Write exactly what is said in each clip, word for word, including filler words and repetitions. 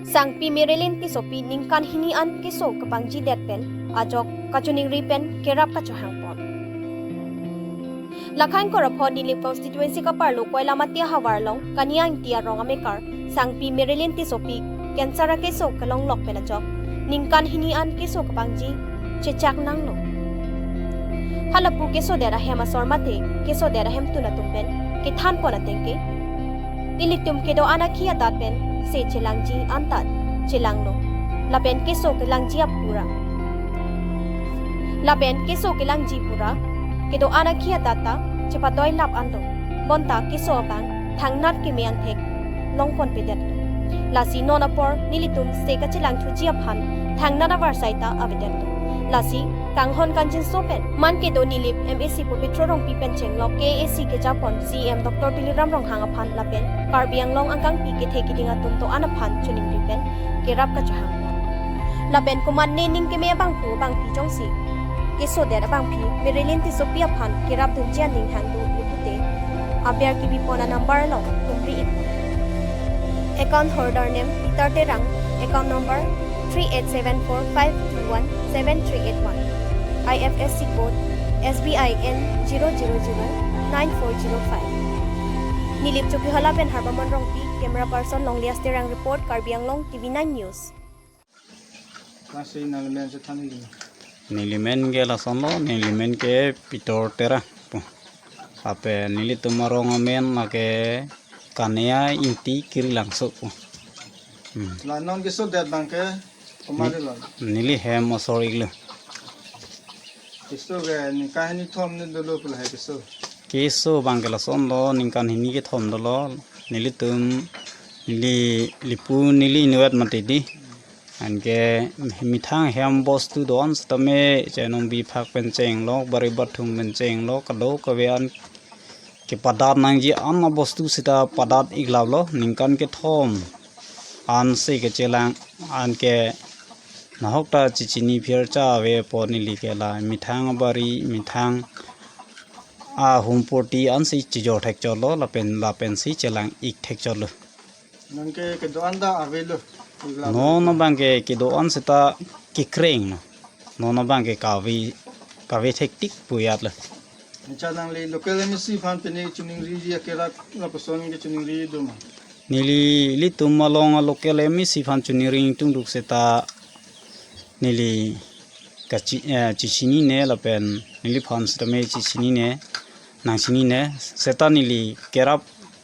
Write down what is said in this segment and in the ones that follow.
Sangpi Marilyn Tissopi ningkan hini an keso kepangji det pen ajok kachiningri pen kerap kachohang pon. Lakhan Korapho Nilip constituency kaparlo Koilamati ahavar along Kania Ingti arong amekar Sangpi Marilyn Tissopi cancer akeso kelonglok pen ajok ningkan hini an keso kepangji chechak nanglo. Halapu kesodet ahem asor mate kesodet ahemtun atum pen kethan pon ateng ke, ilitum kedo-an akhi adat pen se chelangji antat chelanglo. Lapen keso kelangji apura, lapen keso kelangji pura kedo-an akhi adat ta chepatoi lap anlo. Bonta keso abang thangnat keme angthek longponpedetlo. Lasi non apor nelitum se kachelang thuji aphan thangnat avarsai ta avedetlo. Lasi kanghon kangjinso pen man kedo Nilip M A C Pobitro Rongpi pen chenglok K A A C kejapon C E M Doctor Tuliram Ronghang aphan lapen Karbi Anglong angkangpi kethe kiding atum do-an aphan chiningri pen kerap kachohang. Lapen komatne ning keme abangphu abangpi jongsi kesodet abangpi Marilyn Tissopi aphan kerap dunji aning hangdunji pute aber kebipon anumber along tumri ik. Account holder name Peter Terang, account number three eight seven four five two one seven three eight one, I F S C code S B I N zero zero zero nine four zero five. Nilip Chokihola pen Harbamon Rongpi, camera person Longlias Terang report, Karbi Anglong T V nine News. Lasi nangli men chethan nangji. Neli men ke lasonlo, neli men ke Peter Terang pu. Lapen nelitum arong amen lake Kania Ingti Kirilangso pu. Hmm. La non kesodet abang ke komatne lo? Neli hem asor iklo. Keso ke ningkan hini thom ne dolo pu lahai keso. Keso abang ke lasonlo, ningkan hini kethom dolo. Nelitum, neli lipu neli inutvet mati di. Anke methang hem bostu do-an setame chenong biphak pen chenglok, bari bathung pen chenglok, kadokave an kepadat nangji an abostu seta padat iklaplo, ningkan kethom an si kechelang, anke nahok ta chechini phir cha ave po neli ke la methang abari, methang ahumpoti an si chejor thekchotlo, lapen lapen si chelang ik thekchotlo. Non ke kedo-an ta avelo. Non abang ke kedo-an seta kekreng lo. Non abang ke kave, kave thektik pu ajatlo. Acha nangli local M A C aphan pine chiningriji akerap lapuson ke chiningri do ma? Neli ilitum along a local M A C aphan chiningri ingtungduk seta neli kachi, eh, chechinine lapen neliphan setame chechinine, nangchinine, seta neli kerap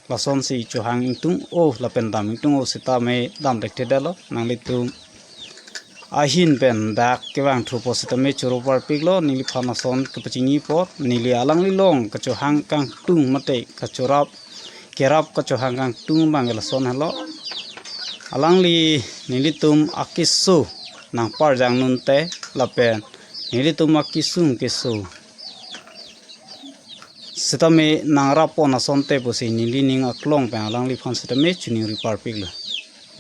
lasonsi chohang ingtung-o lapen dam ingtung-o setame dam thekthedetlo, nanglitum ahin pen dak kevang thupo setame choro parpiklo, neliphan lason kepachini apot, neli alanglilong kachohang kangtung mate kachorap kerap kachohang kangtung abang lason helo. Alangli nelitum akeso nangparjang nunte lapen nelitum akesung keso setame nangrap pon asonte pusi nelining aklong pen alangliphan setame chiningri parpiklo.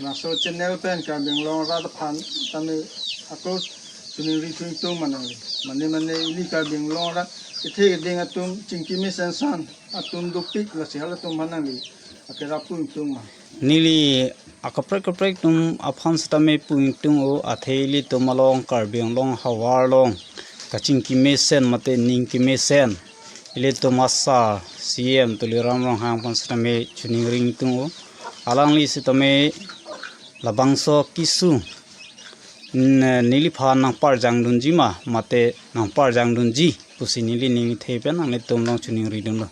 Laso channel pen Karbi Anglong arat aphan tame ako chiningri thu ingtung ma nangli? Mane mane ili Karbi Anglong arat kethe keding atum chingki mesen san atum dopik, lasi halatum aphan nangli akerap pu ingtung ma? Neli akaprek kaprek atum aphan setame pu ingtung-o, athe ilitum along Karbi Anglong ahavar along kachingki mesen mate ning kemesen ilitum asar C E M Tuliram Ronghang aphan setame chiningri ingtung-o. Alangli setame labangso keso n-, neliphan nangparjang dunji ma mate nangparjang dunji pusi nelining the pen nanglitum along chiningri dunlo.